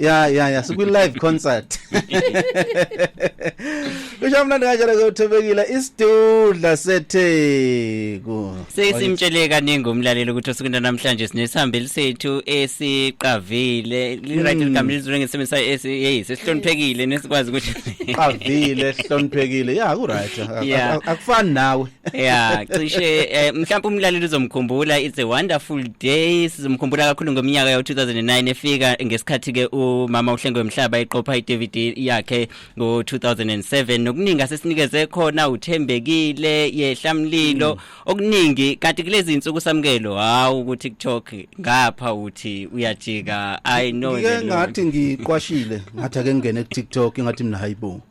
Ya, sikwi live concert. Kusho mnandi kanjalo ke uThobekile, isidudla seTheku. Sesimtshele kaningi umlaleli ukuthi osukwini namhlanje sinesihambeli sethu esiqavile. Li-right ligama lizwe ngesebenzisa esi, hey, sesihloniphekile nesikwazi ukuthi Qavile, hloniphekile. Ya, ku right. Akufani nawe. Ya, cishe mhlawumbe umlaleli uzomkhumbula, It's a Wonderful Day. Sizomkhumbula kakhulu ngeminyaka ya 2009 efika ngesikhathi ke umama uHlengwe Mhlaba eqopha iDVD yakhe ngo2007, nokuningi asesinikeze khona, uThembekile, Yehlamlilo, okuningi. Kanti kulezi insuku samukelo, hawu, ku TikTok ngapha uthi uyajika, I know. Ngike the Lord. Ngathi ngiqwashile, ngathi ake ngene ku TikTok, ngathi mina, hayibo,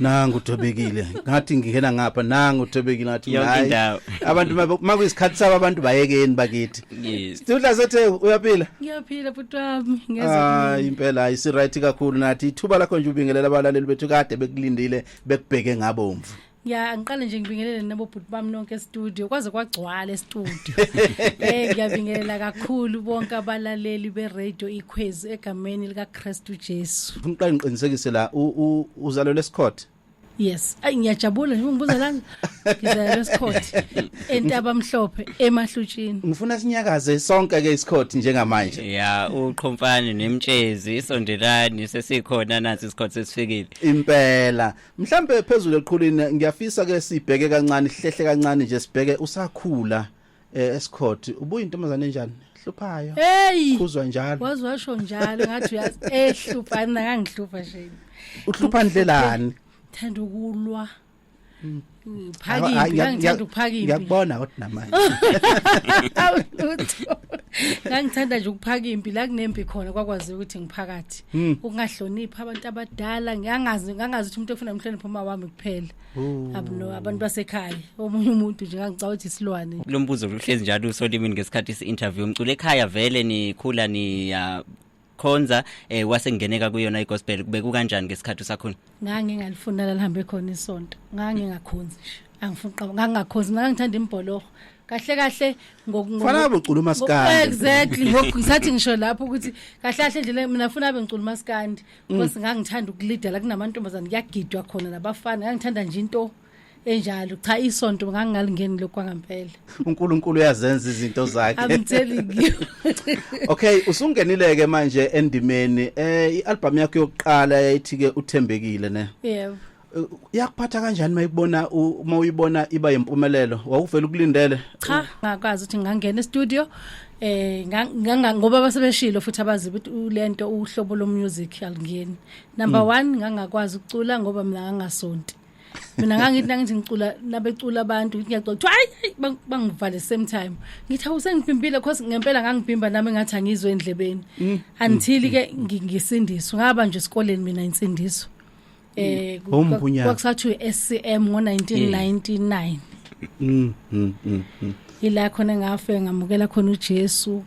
nangu uThobekile. Ngathi ngingena ngapha, nangu uThobekile. Ngathi mina, Yonke hayi, indawo. Abantu makuyisikhathi sabo, abantu bayekeni bakithi. Sidudla sethe, uyaphila? Ngiyaphila, bhuti wami. Ah, impela hayi, si right kakhulu nathi. Ithuba lakho nje ubingelela abalaleli bethu kade bekulindile, bekubheke ngabomvu. Ya, ngiqale nje ngibingelele nabobhuti bami nonke e-studio, kwaze kwagcwala e-studio. Ngiyabingelela kakhulu bonke abalaleli be-radio Ikhwezi egameni lika Kristu Jesu. Ufuna uqale ngiqinisekise la, uzalelwe eScott? Yes, ayi, ngiyajabula nje ungibuza la. Ngizalelwe eScott, entaba mhlophe, emahlutshini. Ngifuna sinyakaze sonke ke iScott njengamanje. Ya, uqhomfane nemtshezi, isondelani, sesikhona nathi isikhathi sesifikile. Impela, mhlambe phezulu eqhulwini, ngiyafisa ke sibheke kancane, hlehle kancane nje, sibheke usakhula eScott, ubuyintombazane enjani, hluphayo? Hey! Khuzwa njalo. Wazi washo njalo ngathi uyazi, ehlupha mina, ngangihlupha nje. Uhlupha ndlelani? Thanda ukulwa. Hayi, Phakimpi, ngangithanda ukuphaka impi. Ngiyakubona kodwa namanje. Awu, lutho. Ngangithanda nje ukuphaka impi la kunempi khona, kwakwazi ukuthi ngiphakathi. Ukungahloniphi abantu abadala, ngangazi ukuthi umuntu ofuna umhloniphe uma wami kuphela. Abuno abantu basekhaya. Omunye umuntu nje ngangicabanga ukuthi isilwane. Lo mbuzo uhlezi njalo usolimini ngesikhathi si-interview umculo ekhaya, vele nikhula niya khonza, wasengeneka kuyona igospel, kube kukanjani ngesikhathi usakhula? Ngangingalifuna la lihambe khona isonto. Ngangingakhonzi nje. Angifuni qaba, ngangingakhonzi, ngangithanda imbholoho. Kahle kahle Fanele abe ucula umaskandi. Exactly, ngoku ngisathi ngisho lapho ukuthi kahle kahle nje mina ngifuna abe ngicula umaskandi. Because ngangithanda ukulida la kunamantombazane kuyagidwa khona nabafana, ngangithanda nje into enjalo. Cha, isonto ngangingalingeni lokho kwangampela. uNkulunkulu uyazenza izinto zakhe. I'm telling you. Okay, usungenile ke manje endimeni. I-album yakho yokuqala yayithi ke Uthembekile, ne? Yebo. Yakuphatha kanjani mayikubona, uma uyibona iba yimpumelelo? Wawuvela ukulindele? Cha, ngakwazi ukuthi ngangena e-studio ngoba basebeshilo futhi abazi ukuthi ulento uhlobo lo music alingeni. Number 1, ngangakwazi ukucula ngoba mina ngangasonti. Mina ngangithi nangithi ngicula, nabecula abantu, ngithi ngiyacula, kuthiwa, hayi hayi, bangivale same time. Ngithi, awu, sengibhimbile, cause ngempela ngangibhimba nami ngathi angizwe endlebeni until ke ngisindiswe. Ngaba nje esikoleni mina insindiso Wombunyana. Kwakusathiwa SCM ngo1999. Ila khona ngafe ngamukela khona uJesu,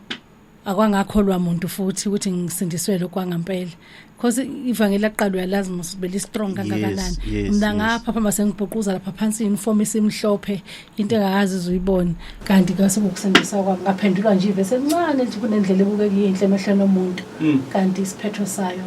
akwangakholwa umuntu futhi ukuthi ngisindiswe lokho kwangampela, because ivangeli laqala, uyalazi musibeli strong kangakanani. Mina ngapha phamba sengibhuquza lapha phansi, uniform isimhlophe, into engakazi uzuyibona, kanti kwase kukusindisa kwami. Ngaphendulwa nje ivesi encane nje, kunendlela ebukeka iyinhle emehlweni omuntu, kanti isiphetho sayo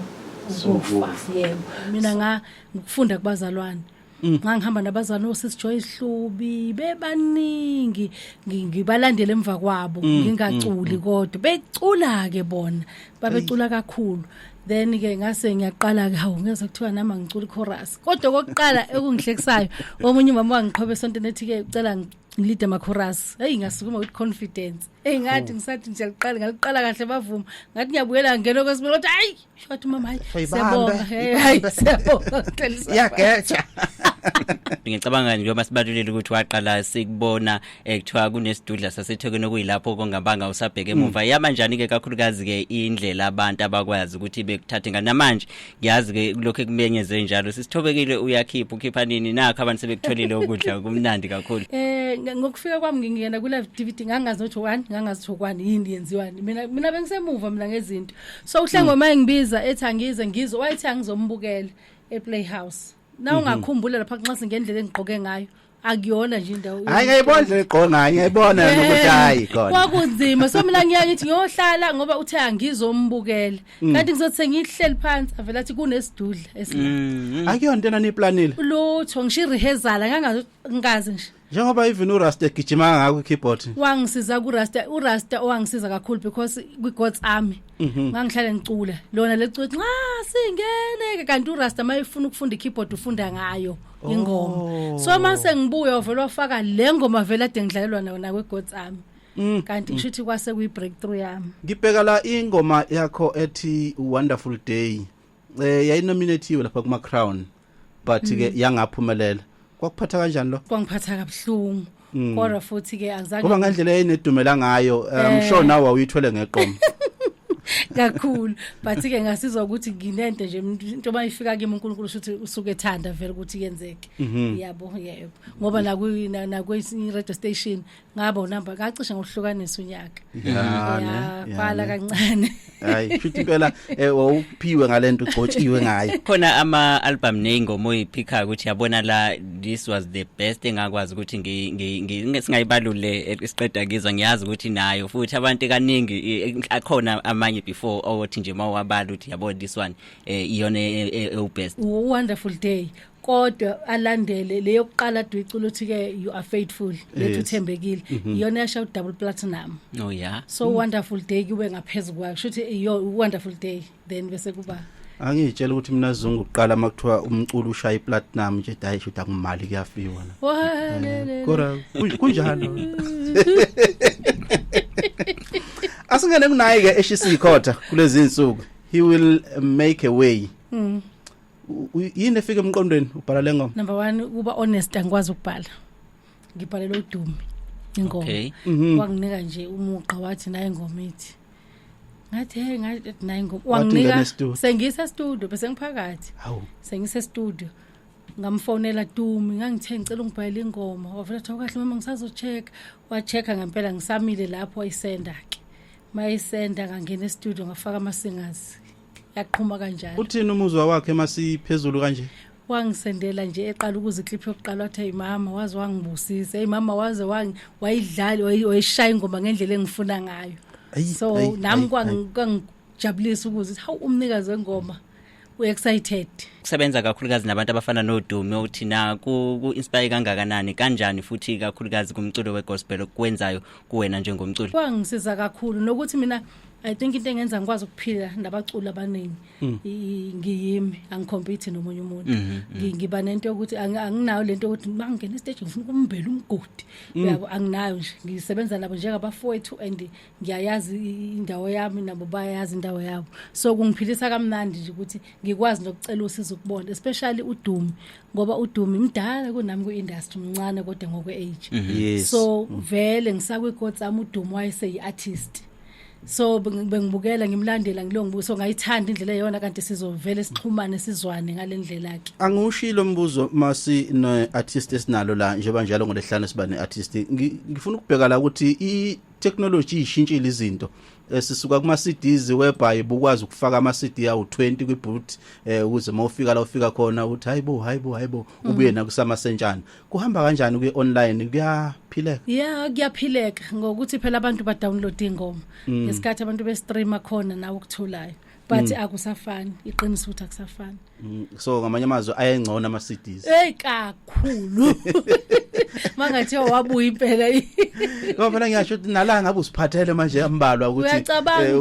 ukufa. Yebo, mina nga ngikufunda kubazalwane, ngangihamba nabazalwane osisi Joyce Hlubi bebaningi, ngibalandela emva kwabo, ngingaculi kodwa becula ke bona, babecula kakhulu. Then ke ngase ngiyaqala ke, hawu, ngeza kuthiwa nami ngicula chorus. Kodwa okokuqala ekungihlekisayo, omunye umama wangiqhoba esontweni, ethi ke ucela ngilide ama chorus. Hey, ngasukuma with confidence. Hey, ngathi ngisathi nje liqala, ngaliqala kahle, bavuma. Ngathi ngiyabuyela, ngena kwesibili, kodwa hayi, shothi mama, hayi. Soyibambe, Siyabonga. Hey, hayi, ibambe. siyabonga. Iyageja. Ngicabanga njengoba sibalulile ukuthi waqala sikubona kuthiwa kunesidudla saseThekwini, okuyilapho kongabanga usabheke emuva. Yaba njani ke kakhulukazi ke indlela abantu abakwazi ukuthi bekuthathe ngani namanje? Ngiyazi ke kulokho kumenyeze njalo, sisithobekile uyakhipha, ukhipha nini? Nakho abantu sebekutholile ukudla kumnandi kakhulu. Ngokufika kwami ngingena ku live DVD, ngangazi ukuthi one, ngangazi ukuthi okwani, yini yenziwani. Mina bengisemuva mina ngezinto. So uHlengo mayengibiza ethi angize ngizwe, wayethi angizombukela ePlayhouse. Na ungakhumbula lapha nxa singendlela engigqoke ngayo. Akuyona nje indawo. Hayi, ngiyayibona nje igqonga, ngiyayibona nokuthi hayi khona. Kwakunzima, so mina ngiyaye ngithi ngiyohlala ngoba uthe angizombukela, kanti ngizothi sengihleli phansi avela athi kunesidudla esila. Akuyona into enaniplanile. Lutho, ngisho i-rehearsal ngangazi nje. Njengoba even uRasta egijima ngakho keyboard. Wangisiza kuRasta, uRasta owangisiza kakhulu because kwi-God's Army ngangihlale ngicula lona leculo nxa singene, kanti uRasta mayefuna ukufunda i-keyboard ufunda ngayo ingoma. So mase ngibuya wavela wafaka le ngoma vele ade ngidlalelwa nayo na kwi-God's Army, kanti kusho ukuthi kwase kuyi breakthrough yami. Ngibheka la ingoma yakho ethi Wonderful Day, yayinominatiwe lapha kuma Crown, but ke yangaphumelela. Kwakuphatha kanjani lo? Kwangiphatha kabuhlungu, kodwa futhi ke angizange Ngoba ngendlela eyinedumela ngayo, I'm sure nawe awuyithwele ngeqomo. Kakhulu, but ke ngasizwa ukuthi nginento nje, into mayifika kimi uNkulunkulu ukuthi usuke ethanda vele ukuthi yenzeke, yabo, yebo, ngoba nakwi radio station ngaba unumber kacishe ngokuhlukanisa unyaka. Ya, ne, ya, kwala ne. Kancane. Hayi, futhi impela wawuphiwe ngalento, ugcotshiwe ngayo. Khona ama album neyingoma oyiphika ukuthi yabona la, this was the best engakwazi ukuthi singayibalule isiqeda ngizwa, ngiyazi ukuthi nayo futhi abantu kaningi akhona amanye before othi nje mawabala ukuthi yabo, this one iyona ewu best. Wonderful Day, kodwa alandele leyo kuqala duiculo uthi ke You Are Faithful, lethu uthembekile, iyona yasha double platinum. Oh yeah. So Wonderful Day kube ngaphezulu kwayo, kusho ukuthi iyo Wonderful Day, then bese kuba Angiyitshela ukuthi mina Zungu kuqala makuthiwa umculo ushaya iplatinum nje, hayi, shothi akumali, kuyafiwa la. Walele. Kodwa kunjalo. Asingene kunaye ke eshisa ikhotha kulezi insuku. He Will Make a Way. Yini efika emqondweni ubhala le ngoma? Number 1, kuba honest, angikwazi ukubhala, ngibhalela uDumi ingoma. Wanginika nje umuqa, wathi naye ingoma ithi, ngathi hey, ngathi naye ingoma. Wathi ungena Wanginika e-studio. Sengise studio, bese ngiphakathi. Hawu. Sengise studio, ngamfonela, "Dumi," ngangithe, "ngicela ungibhalele ingoma." Wavela wathi, "Kahle mama, ngisazo-check." Wa-check-a ngempela, ngisamile lapho, wayisenda ke, mayisenda ngangena e-studio, ngafaka ama-singers, yaqhuma kanjalo. Uthini umuzwa wakhe masiphezulu kanje? Wangisendela nje eqala ukuze iclip yokuqala, wathi, "Hey mama, waze wangibusisa. Hey mama, waze wayidlala, wayishaya ingoma ngendlela engifuna ngayo." Ayi, So ayi, nami ayi, ayi. kwangijabulisa ukuze hawu, umnikazi wengoma u-excited. Kusebenza kakhulukazi nabantu abafana noDumi, othi na ku inspire kangakanani, kanjani futhi kakhulukazi kumculo wegospel okwenzayo kuwena njengomculi? Kwangisiza kakhulu nokuthi mina, I think into engenza ngikwazi ukuphila nabaculi abaningi, ngiyimi, angicompete nomunye umuntu. Ngiba nento yokuthi anginayo lento yokuthi mangingena estage ngifuna ukumbela umgodi, uyabo, anginayo nje. Ngisebenza nabo njengabafowethu and ngiyayazi indawo yami, nabo bayayazi indawo yabo, so kungiphilisa kamnandi nje ukuthi ngikwazi nokucela usizo kubona, especially uDumi, ngoba uDumi mdala kunami ku-industry, mncane kodwa ngokwe-age. So vele ngisakwi-God's Army uDumi wayeseyi-artist, so bengibukela, ngimlandela, ngilo ngibuso, ngayithanda indlela eyona, kanti sizovele sixhumane, sizwane ngale ndlela ke. Angiwushilo umbuzo masi ne artist esinalo la, njengoba njalo ngolesihlanu siba ne artist. Ngifuna ukubheka la ukuthi i technology ishintshile izinto. Sisuka kuma CDs whereby bukwazi ukufaka ama CD awu20 kwiboot, ukuze mawufika la ufika khona uthi hayibo, hayibo, hayibo, ubuye nakusamasentshana. Kuhamba kanjani kwi online, kuyaphileka? Ya, kuyaphileka ngokuthi phela abantu ba download ingoma ngesikhathi abantu be-streama khona, nawe ukutholayo, but akusafani, iqiniso ukuthi akusafani. So ngamanye amazwi ayengcono ama CDs? Hey, kakhulu, mangathiwa wabuya impela. Ngoba phela ngiyasho ukuthi nala ngabe usiphathele manje ambalwa ukuthi Uyacabanga?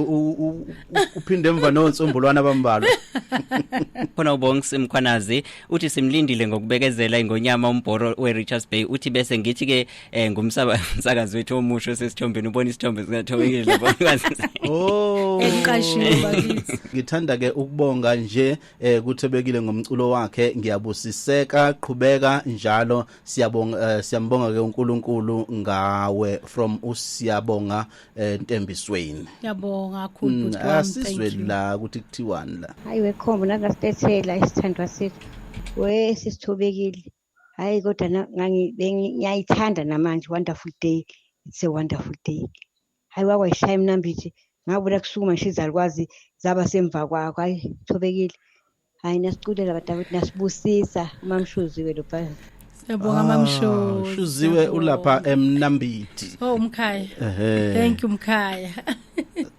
Uphinde emva nonsombulwana abambalwa. Khona uBongs Mkhwanazi uthi simlindile ngokubekezela ingonyama umbhoro weRichards Bay. Uthi bese ngithi ke ngumsaba umsakazi wethu omusho sesithombeni, ubona isithombe sikaThobekile lapho. Oh. Eqashiwe bakithi. Ngithanda ke ukubonga nje kuThobekile ngomculo wakhe, ngiyabusiseka, qhubeka njalo, siyabonga, siyambonga ke uNkulunkulu ngawe, from uSiyabonga Ntembisweni. Ngiyabonga kakhulu, bhuti wami, Asizwe thank you. la ukuthi kuthiwani la. Hayi wekhombo, nangasibethela isithandwa sethu we sisithobekile. Hayi kodwa ngiyayithanda namanje Wonderful Day, it's a wonderful day. Hayi, wakwayishaya imnambithi, ngabona kusukuma ngisho izalukwazi zaba semva kwakho. Hayi Thobekile, hayi, nasiculela badawethu, nasibusisa umamshuzi-ke lo bha. Siyabonga mamsho. Shuziwe ulapha eMnambithi. Oh mkhaya. Thank you mkhaya.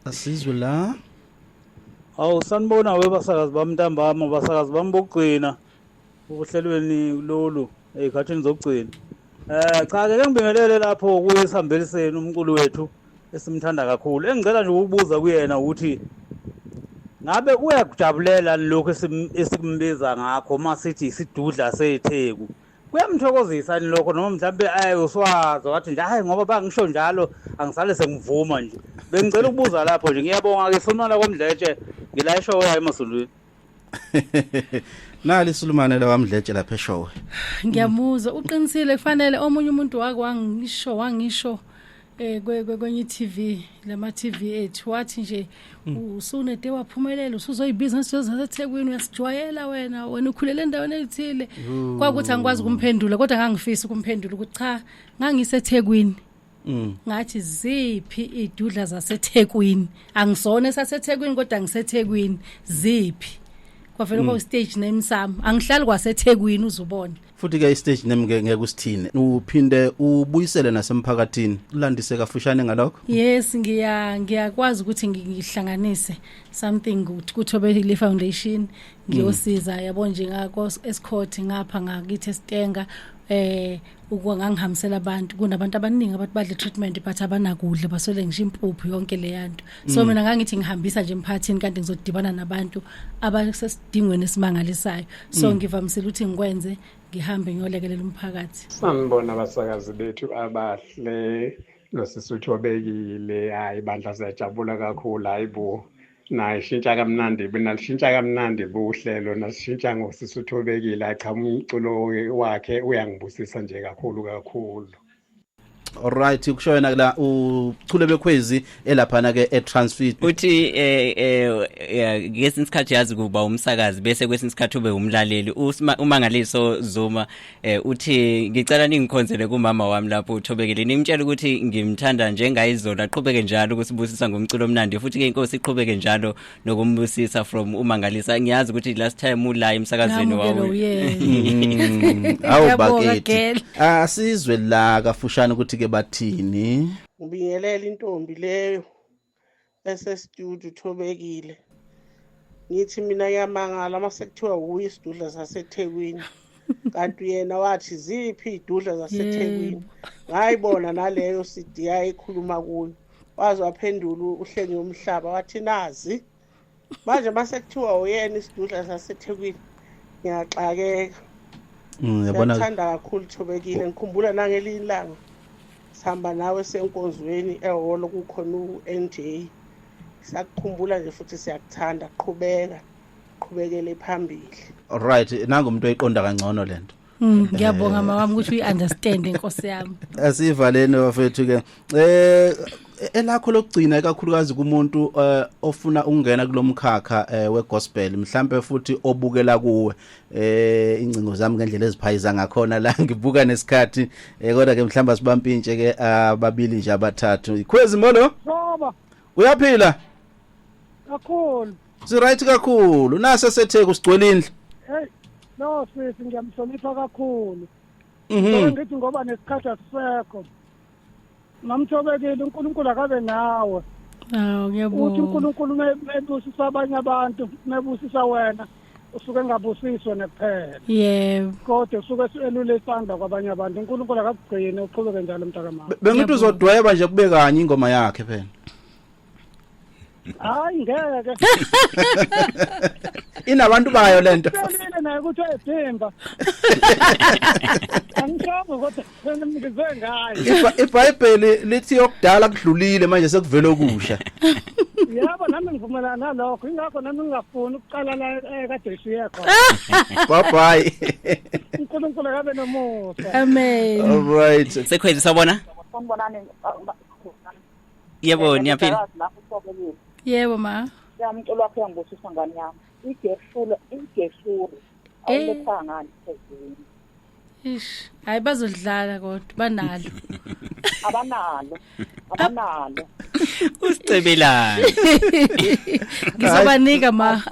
Asizwe la. Awu sanibona webasakazi bamntambama, basakazi bami bokugcina uhlelweni lolu ezikhathini zokugcina. Cha ke ngibingelele lapho kuyisihambeli umculo wethu esimthanda kakhulu. Engicela nje ukubuza kuyena ukuthi ngabe uyakujabulela lokho esikumbiza ngakho masithi isidudla seTheku. Kuyamthokozisa ni lokho noma mhlambe ayoswazo wathi nje hayi ngoba bangisho njalo angisale sengivuma nje. Bengicela ukubuza lapho nje, ngiyabonga ke sonala komdletshe ngila eshowe emasulwini. Nali Sulumane la wamdletshe lapha eshowe. Ngiyamuzwa uqinisile, kufanele omunye umuntu wake wangisho kwenye TV lama TV ethu wathi nje usunede waphumelela usuzoyibiza nesizozaseThekwini uyasijwayela wena ukhulele endaweni ethile. Kwakuthi angikwazi ukumphendula kodwa ngangifisa ukumphendula ukuthi cha ngangiseThekwini. Ngathi ziphi idudla zaseThekwini, angisona esaseThekwini kodwa ngiseThekwini, ziphi? Kwavela kwa stage name sami, angihlali kwaseThekwini uzubona. Futhi ke i-stage name ke ngeke usithine, uphinde ubuyisele nasemphakathini, ulandise kafushane ngalokho. Yes, ngiyakwazi ukuthi ngihlanganise something kuThobekile Foundation, ngiyosiza yabo nje ngako escourt ngapha ngakithi eStenga, ukungangihambisela abantu, kunabantu abaningi abantu badle treatment but abanakudla baswele ngisho impuphu yonke leyanto. So mina ngangithi ngihambisa nje emphakathini kanti ngizodibana nabantu abasesidingweni esimangalisayo. So ngivamisile ukuthi ngikwenze, ngihambe ngiyolekelela umphakathi. Sanibona abasakazi bethu abahle nosisuthu obekile. Hayi bandla siyajabula kakhulu, hayibo nayishintsha kamnandi, nalishintsha kamnandi buhlelo, nasishintsha ngosisuthu obekile. Cha umculo wakhe uyangibusisa nje kakhulu kakhulu. Alright, kusho yena la uchule bekhwezi elaphana ke eTransfit. Uthi ngesinye isikhathi yazi kuba umsakazi bese kwesinye isikhathi ube umlaleli. uMangaliso Zuma uthi ngicela ningikhonzele kumama wami lapho uThobekile, nimtshela ukuthi ngimthanda njengayizolo, aqhubeke njalo ukusibusisa ngomculo omnandi, futhi ke inkosi iqhubeke njalo nokumbusisa from uMangalisa. Ngiyazi ukuthi last time ula emsakazweni wawo. Awu bakithi, asizwe la kafushane ukuthi ke bathini. Ngibingelela intombi leyo esestudio Thobekile. Ngithi mina ngiyamangala mase kuthiwa uyi isidudla saseThekwini, kanti yena wathi ziphi idudla zaseThekwini. Ngayibona naleyo CD ayikhuluma kuyo, waze waphendula uHlengi umhlaba wathi nazi. Manje mase kuthiwa uyena isidudla saseThekwini ngiyaxakeka. Yabona ngithanda kakhulu Thobekile, ngikhumbula nangelinye ilanga sihamba nawe senkonzweni ehholo kukhona uNJ. Sakukhumbula nje futhi siyakuthanda, qhubeka qhubekele phambili. Alright, nangu umuntu oyiqonda kangcono lento. Ngiyabonga mama ukuthi uyi-understand inkosi yami. Asivaleni bafethu ke. Elakho lokugcina ikakhulukazi kumuntu ofuna ukungena kulomkhakha wegospel, mhlambe futhi obukela kuwe, ingcingo zami ngendlela eziphayiza ngakhona la ngibuka nesikhathi, kodwa ke mhlamba sibampintshe ke ababili nje abathathu. Ikhwezi molo. Baba. Uyaphila? Kakhulu. Si right kakhulu. Nase seTheku sigcwele indlu. Hey, no sisi ngiyamhlonipha kakhulu. Ngithi ngoba nesikhathi asisekho. Mamthobekile uNkulunkulu akabe nawe. Awu ngiyabonga. Uthi uNkulunkulu mebusisa abanye abantu, mebusisa wena, usuke engabusiswa nekuphela. Yebo. Kodwa usuke elule isandla kwabanye abantu. uNkulunkulu akakugcine uqhubeke njalo mntakamama. Bengithi uzodweba nje kube kanye ingoma yakhe phela. Hayi ngeke. Inabantu bayo lento. Selile naye ukuthi uyadimba. Angishongo kodwa ngizwe ngayo. IBhayibheli lithi yokudala kudlulile manje sekuvele okusha. Yebo nami ngivumelana nalokho, ingakho nami ngingafuni ukuqala la ekade ishiye khona. Bye bye. uNkulunkulu akabe nomusa. Amen. All right. Sekhwezi sawubona? Sanibonani. Yebo niyaphila. Yebo ma. Yamculo wakhe uyangibusisa ngane yami. Igeshula igeshuri. Awulethanga ngani phezulu. Ish, hayi bazodlala kodwa banalo. Abanalo. Abanalo. Usicebelana. Ngizobanika ma.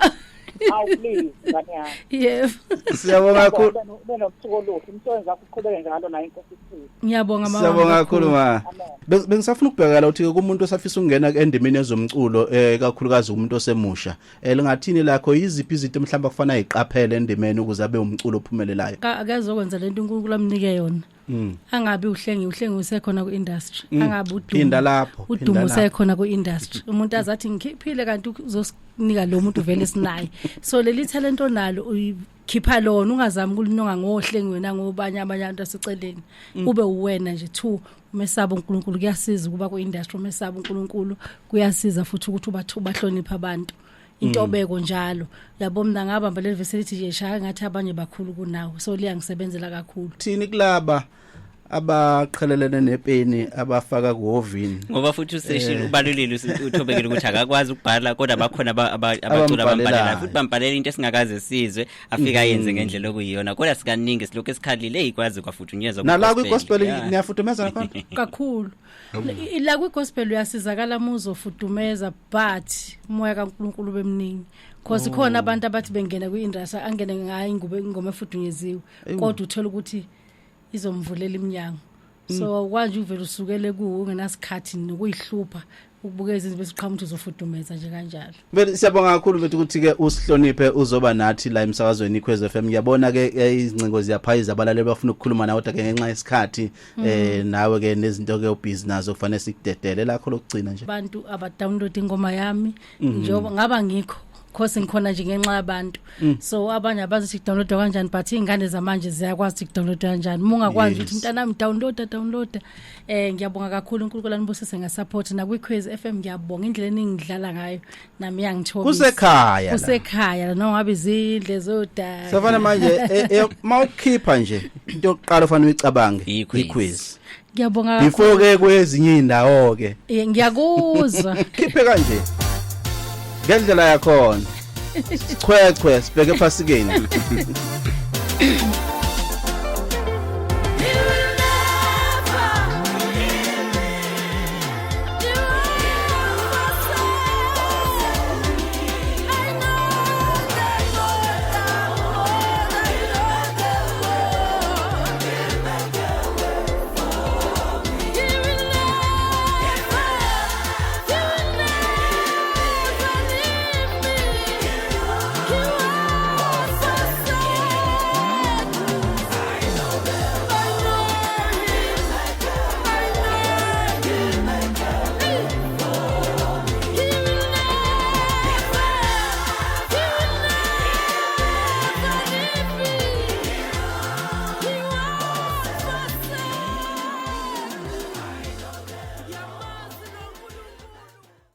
Awu please ngane yami. Yebo. Siyabonga kakhulu. Ube nosuku oluhle, umsebenzi wakho uqhubeke njalo nayo inkosi ikusize. Ngiyabonga mama. Siyabonga kakhulu ma. Bengisafuna ukubhekala ukuthi kumuntu osafisa ukungena endimeni ezomculo kakhulukazi umuntu osemusha. Lingathini lakho, yiziphi izinto mhlawumbe kufanele ayiqaphele endimeni ukuze abe umculo ophumelelayo? Akazokwenza lento uNkulunkulu amnike yona. Angabi uhlengi usekhona ku-industry. Angabi udumo. Phinda lapho. Udumo usekhona ku-industry. Umuntu azathi ngikhiphile kanti uzosinika lo muntu vele sinaye. So leli talent onalo uyikhipha lona, ungazami ukulinonga ngohlengi wena ngobanye abanye abantu aseceleni. Ube uwena nje two umesaba uNkulunkulu kuyasiza ukuba ku-industry, umesaba uNkulunkulu kuyasiza futhi ukuthi ubahloniphe abantu. Intobeko njalo. Yabo mina ngabamba leli verse lithi nje shaya ngathi abanye bakhulu kunawe. So liyangisebenzela kakhulu. Thini kulaba abaqhelelene nepeni abafaka kuhovini? Ngoba futhi useshilo ubalulile uthobekile ukuthi akakwazi ukubhala, kodwa bakhona abacula abambhalela futhi bambhalela into esingakaze sizwe afika ayenze ngendlela okuyiyona, kodwa sikaningi silokhu esikhalile ikwazi kwafudunyezwa nala kwi-gospel. Niyafudumeza nakhona kakhulu la kwi-gospel, uyasizakala muzofudumeza, but umoya kaNkulunkulu bemningi, cause khona abantu abathi bengena kwi-industry angene ngayo ingubo ingoma efudunyeziwe, kodwa uthola ukuthi izomvulela iminyango. So kwanje uvela usukele kuwo ungenasikhathi nokuyihlupha ukubuka izinto bese uqhamuka uzofudumeza nje kanjalo. Vele siyabonga kakhulu mfethu ukuthi ke usihloniphe uzoba nathi la emsakazweni iKhwezi FM. Ngiyabona ke izingcingo ziyaphayiza, abalaleli bafuna ukukhuluma nawe, kodwa ke ngenxa yesikhathi nawe ke nezinto ke ubhizi nazo kufanele sikudedele. Lakho lokugcina nje. Abantu abadownload ingoma yami, njengoba ngaba ngikho cause ngikhona nje ngenxa yabantu. So abanye abazi ukuthi download kanjani, but izingane zamanje ziyakwazi ukuthi download kanjani. Uma ungakwazi ukuthi mntanami download. Ngiyabonga kakhulu, uNkulunkulu anibusise ngasupport na kwiKhwezi FM. Ngiyabonga indlela eningidlala ngayo nami iyangithobisa. Kusekhaya la. Kusekhaya noma ngabe izindle zodaka. Safana manje mawukhipha nje into yokuqala ufanele uyicabange iquiz. Ngiyabonga Before ke kwezinye indawo ke. Ngiyakuzwa. Khiphe kanje. Ngendlela yakhona. Sichwechwe sibheke phasikeni.